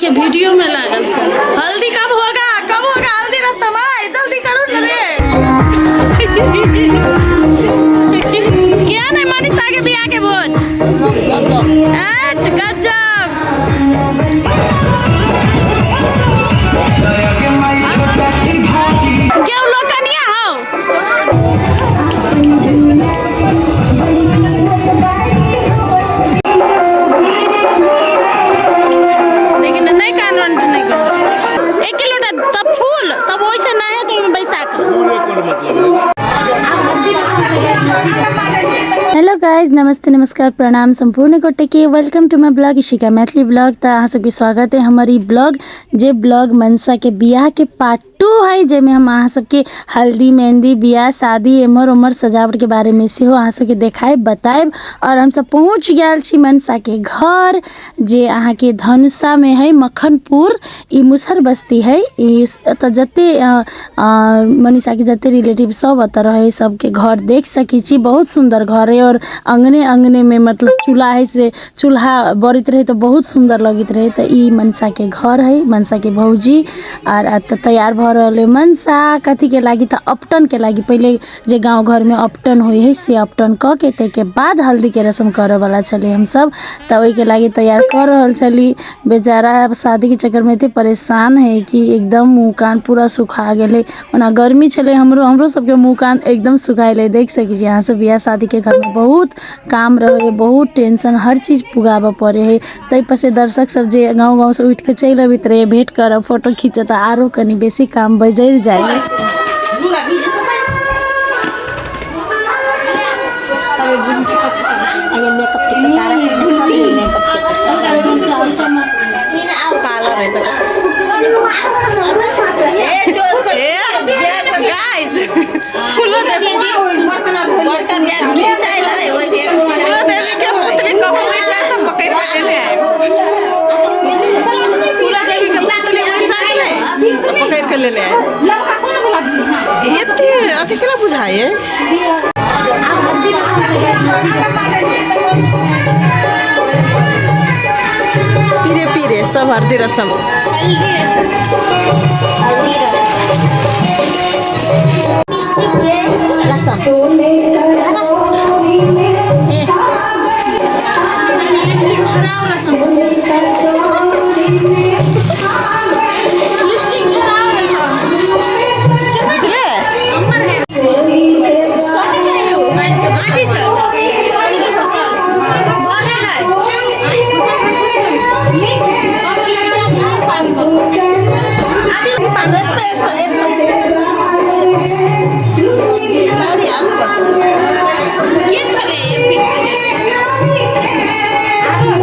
देखिए वीडियो में लागल सब। हल्दी कब होगा, कब होगा हल्दी रसम? आए जल्दी करू न रे। क्या नहीं मनीषा के बियाह के भोज एट गजब। केहू लोकनिया हौ। लेकिन नहीं कानून नहीं करो। एक किलो तब फूल तब वैसे ना है तो बैसाख। हेलो गाइज, नमस्ते, नमस्कार, प्रणाम सम्पूर्ण गोटे के। Welcome to my blog Ishika Maithili blog. तो अहाँ सबके स्वागत है हमर ई ब्लॉग, जे ब्लॉग मनसा के बियाह के पार्ट 2 है, जाहिमे हम अहाँ सबके हल्दी मेहंदी बियाह शादी एम्हर ओम्हर सजावट के बारे में सेहो अहाँ सबके देखायब बतायब। और हमसब पहुँच गेल छी मनसा के घर, जे अहाँ के धनुषा में है, मखनपुर, ई मुसहर बस्ती है। ई एतऽ जते मनीषा के जते रिलेटिव सब एतऽ रहे, सबके घर देख सकै छी। बहुत सुंदर घर है और अंगने अंगने में मतलब चूल्हा है, से चूल्हा बरैत रहे तो बहुत सुंदर लगैत रहे। तो ई मनसा के घर है, मनसा के भौजी। और एतऽ तैयार भऽ रहल है मनसा कथी के लागी, तऽ अपटन के लागी। पहिले जे गाँव घर में अपटन होइ है से अपटन कऽ के ताहिके बाद हल्दी के रस्म करऽ वाला छलै हमसब, तऽ ओहिके लागी तैयार कऽ रहल छली। बेचारा अब शादी के चक्कर में एते परेशान है कि एकदम मुँह कान पूरा सुखा गेलै। ओना गर्मी छलै, हमरो सबके मुँह कान एकदम सुखाएल। देख सकै छी अहाँ सब, बियाह शादी के घर में बहुत काम रहे है, बहुत टेंशन, हर चीज पुगाबऽ पड़े है। ताहि पर से दर्शक सब जे गाँव गाँव से उठि के चलि अबैत रहे भेंट करऽ, फोटो खींचऽ, तऽ आरो कनि बेसी काम बजरि जाइ है। पीरे पीरे सब हल्दी रसम, हल्दी रसम, हल्दी रसम।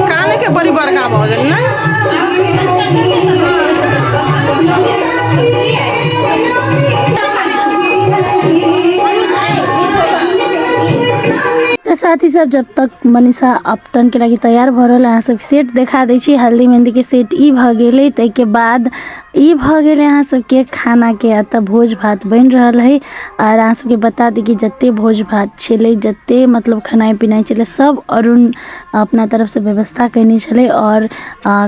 काने के बड़ी बड़का भऽ गेल ने। तो साथी सब, जब तक मनीषा अपटन के लागी तैयार भऽ रहल, अहाँ सब सेट देखा दै छी। हल्दी मेहंदी के सेट ई भऽ गेलै। ताहिके बाद ई भऽ गेलै अहाँ सबके खाना के। एतऽ भोज भात बनि रहल है। और अहाँ सबके बता दी कि जते भोज भात छलै, जते मतलब खेनाइ पिनाइ छलै, सब अरुण अपना तरफ से व्यवस्था कयने छलै। और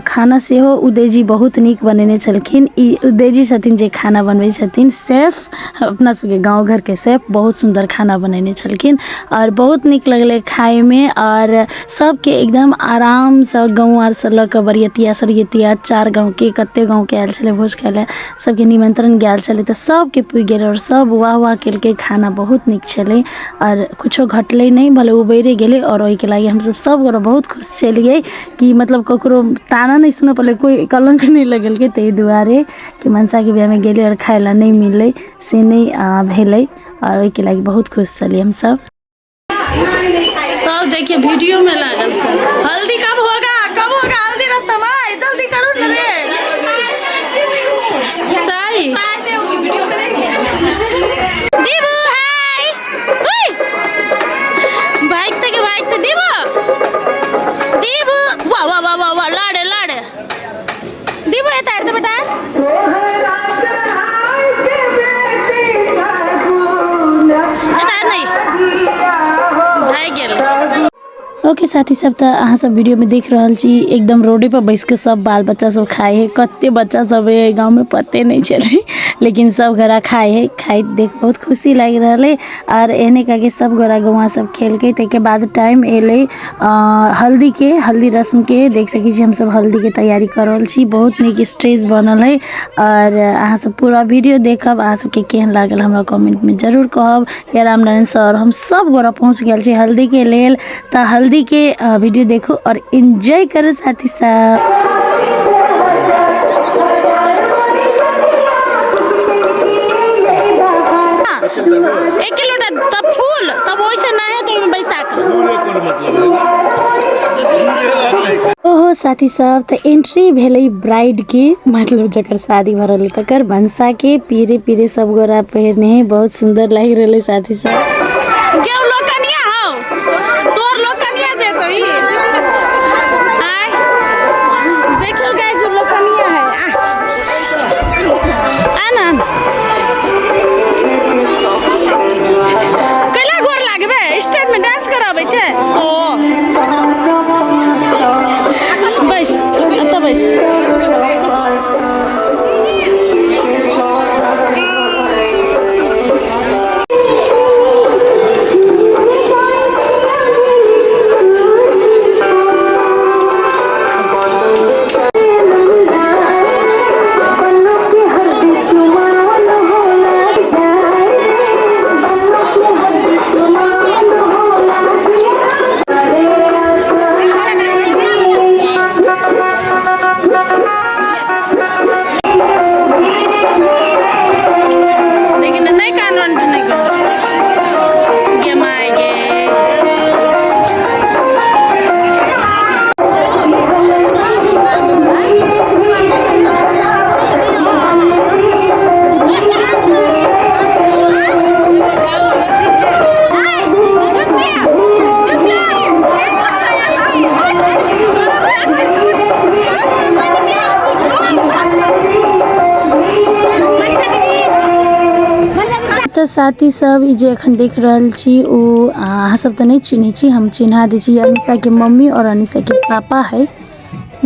खाना सेहो उदयजी बहुत नीक बनेने छलखिन। ई उदयजी छथिन जे खाना बनबै छथिन, सेफ, अपना सबके गाँव घरके सेफ, बहुत सुन्दर खाना बनेने छलखिन और बहुत नीक लगलै खाइमे। और सबके एकदम आरामसँ गाँव आरसँ लऽ कऽ बरियतिया सरियतिया चार गाँवके कते गाँवके आयल छलै भोज खाइ लए, सबके निमंत्रण गेल छलै, तऽ सबके पुरि गेलै और सब वाह वाह केलकै। खाना बहुत नीक छलै और कुछो घटलै नहि, भले उबैरे गेलै। और ओहिके लागि हमसब सब गोटा बहुत खुश छलियै कि मतलब ककरो ताना नहि सुनऽ पड़लै, कोइ कलङ्क नहि लगेलकै। ताहि दुआरे कि मनसाके बियाहमे गेलियै आओर खाइ लए नहि मिललै से नहि भेलै, आओर ओहिके लागि बहुत खुश छलियै हमसब। सब देखिए वीडियो में लागल सब। हल्दी कब होगा, कब होगा हल्दी रसम? आए जल्दी करू न रे। चाय दीबू, हाय ओए बाइक तक, बाइक तक दीबू, दीबू, वाह वाह वाह वाह वाह, लाड़े लाड़े दीबू, ए तार दे बेटा। ओके ओके साथी सब, तऽ अहाँ सब वीडियो में देख रहल छी एकदम रोडे पर बैस के सब बाल बच्चा सब खाए है। कते बच्चा सब है गाँव में पते नहीं चले, लेकिन सब गोरा खाए है। खाइत देख बहुत खुशी लागि रहल है। और एहने करके सब गोरा गौआ सब खेलकै। ताहिके बाद टाइम एलै हल्दी के, हल्दी रस्म के। देख सकै छी हमसब हल्दी के तैयारी कर रहल छी। बहुत नीक स्टेज बनल है। और अहाँ सब पूरा वीडियो देखब, अहाँ सबके केहन लागल हमरा कमेंट में जरूर कहब। या रामनारायण सर हम सब गोरा पहुँच गेल छी हल्दी के लेल। तऽ हल्दी के वीडियो देखू और एंजॉय करू साथी सब। एक लोटा तब फूल तब ओइसे ना है तो ओइमे बैसा के। ओहो साथी सब, तऽ एंट्री भेलै ब्राइड के, मतलब जकर शादी भऽ रहलै तकर मनसा के। पीरे पीरे सब गोरा पहिरने है, बहुत सुंदर लागि रहलै साथी सब। गेउ लोकनिया हौ, तोर लोकनिया जेतौ ई। आय देखियौ गाइस, उ लोकनिया है। आ ना, कैला गोर लागबे? स्टेज में डांस कराबै छै। ओ बैस, एतऽ बैस। लेकिन नहीं कानून नहीं करो। गे my गे। तऽ साथी सब, ई जे एखन देख रहल छी ओ अहाँ सब तऽ नहि चिन्है छी, हम चिन्हा दै छी। अनिशा के मम्मी और अनिशा के पापा है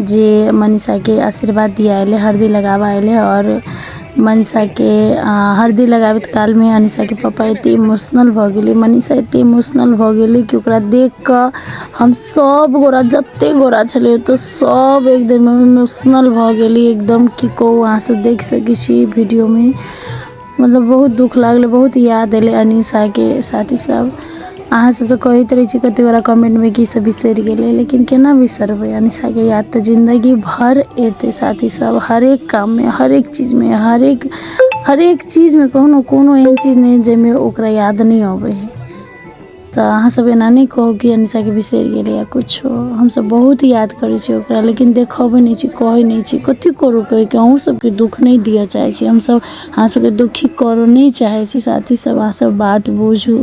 जे मनीषा के आशीर्वाद दिया एलै, हल्दी लगाबऽ एलै। और मनीषा के हल्दी लगाबैत काल में अनिशा के पापा एते इमोशनल भऽ गेलै, मनीषा एते इमोशनल भऽ गेलै कि ओकरा देख कऽ हम सब गोरा जते गोरा छलै ओतऽ सब एकदम इमोशनल भऽ गेली एकदम। की कहू, अहाँ सब देख सकै छी वीडियो में। मतलब बहुत दुख लागलै, बहुत याद एलै अनिशा के। साथी सब, अहाँ सब तऽ कहैत रहै छी कते गोरा कमेंट में कि सब बिसरि गेलै, लेकिन केना बिसरबै? अनिशा के याद तऽ जिंदगी भर एतै साथी सब। हरेक काम में, हरेक चीज में, हरेक चीज में कोनो कोनो एहन चीज नहि जाहिमे ओकरा याद नहि अबै है। तऽ अहाँ सब एना नहि कहू कि अनिशा के बिसरि गेलै या कुछो। हमसब बहुत याद करै छी ओकरा, लेकिन देखबै नहि छी, कहै नहि छी। कथी करू कहिके अहूँ सबके दुख नहि दिअ चाहै छी हमसब, अहाँ सबके दुखी करऽ नहि चाहै छी साथी सब। अहाँ सब बात बुझू।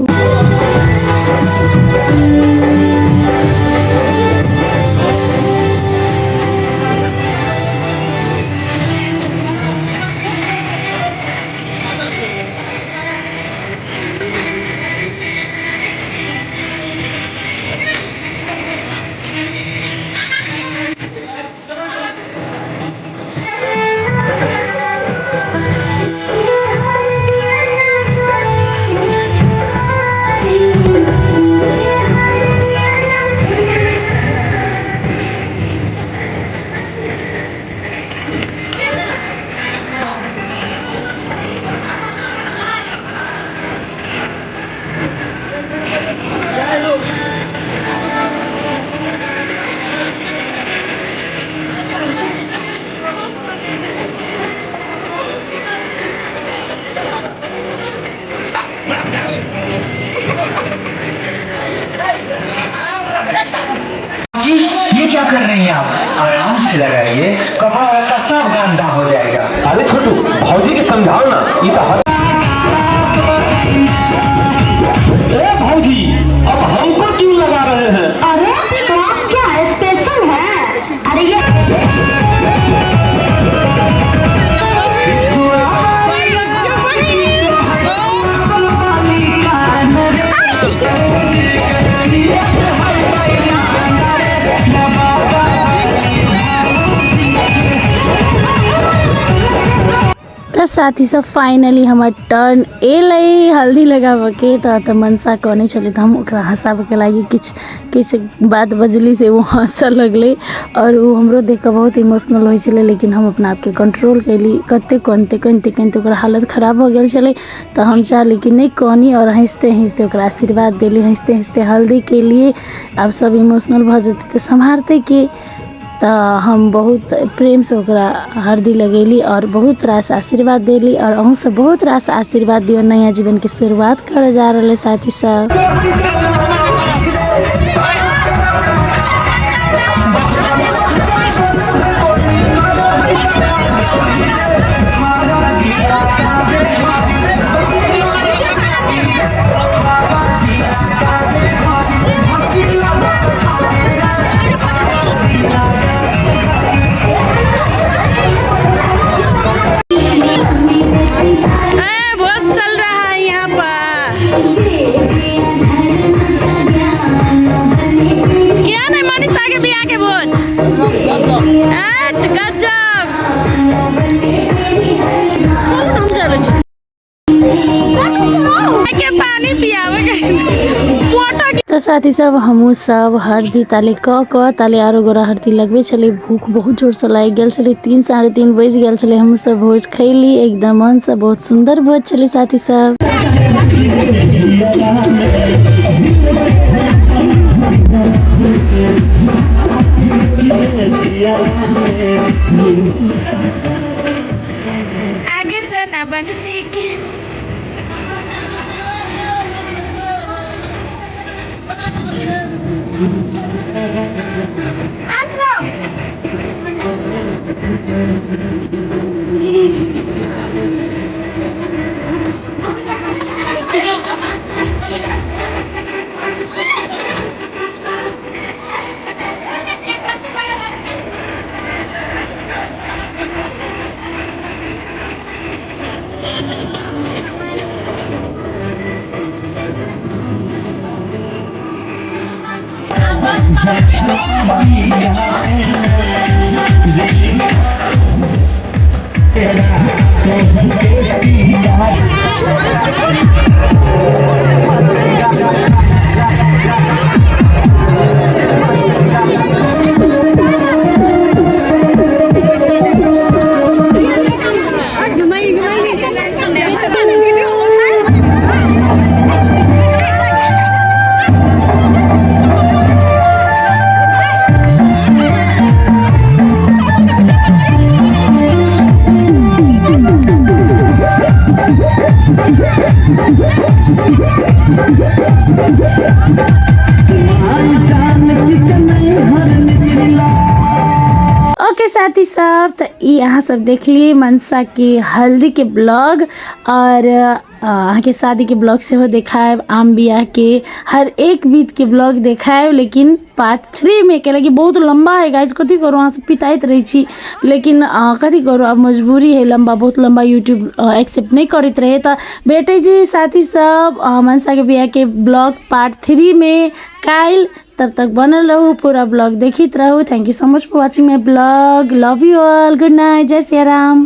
जी ये क्या कर रही हैं आप? आराम से लगाइए, कपड़ा वगैरह सब गंदा हो जाएगा। अरे छोटू, भौजी के समझाओ ना, ये तो हद। ए भौजी, अब हमको क्यों लगा रहे हैं? अरे तो आप क्या स्पेशल हैं? अरे ये साथी सब फाइनली हमर टर्न एलै हल्दी लगाबऽके। तऽ मनसा कहने छलै तऽ हम ओकरा हँसाबऽके लागि किछु किछु बात बजली से ओ हँसऽ लगलै आओर ओ हमरो देखिकऽ बहुत इमोशनल होइ छलै, लेकिन हम अपना आपके कंट्रोल कयली। कतेक कनिते कनिते कनिते ओकर हालत खराब भऽ गेल छलै, तऽ हम चाहली कि नहि कनी आओर हँसिते हँसिते ओकरा आशीर्वाद देली, हँसिते हँसिते हल्दी केलियै। आब सब इमोशनल भऽ जेतै तऽ सम्हारतै के? तऽ हम बहुत प्रेमसँ ओकरा हरदि लगेली आओर बहुत रास आशीर्वाद देली। आओर अहूँ सब बहुत रास आशीर्वाद दियौ, नया जीवनके शुरुआत करऽ जा रहल है साथी सब। बहुत चल रहा है यहाँ पर। क्या नहीं मनीषा के बियाह के भोज गजब। हम चलै छी के पानी पियावे फोटो। तऽ साथी सब हमहूँ सब हरदी ताले कऽ कऽ ताले आरो गोरा हरदी लगबै छलै। भूख बहुत जोरसँ लागि गेल छलै, 3 साढ़े 3 बजि गेल छलै। हमहूँ सब भोज खैली एकदम मनसँ, बहुत सुन्दर भोज छलै साथी सब। आगे तो ना बन के ओके साथी सब, तऽ ई अहाँ सब देखलियै मनसा के हल्दी के ब्लॉग और अहाँके शादी के ब्लॉग सेहो देखायब, आम बियाह के हर एक विध के ब्लॉग देखायब, लेकिन पार्ट 3 में, कैलाकि बहुत लम्बा है गाइस। कथी करू, अहाँ सब पिताइत रहै छी, लेकिन कथी करू, अब मजबूरी है, लम्बा बहुत लम्बा यूट्यूब एक्सेप्ट नहीं करैत रहे। तऽ भेटै छी साथी सब मनसा के बियाह के ब्लॉग पार्ट 3 में काल्हि। तब तक बनल रहू, पूरा ब्लॉग देखित रहू। Thank you so much for watching my blog. Love you all, good night, जय सिया राम।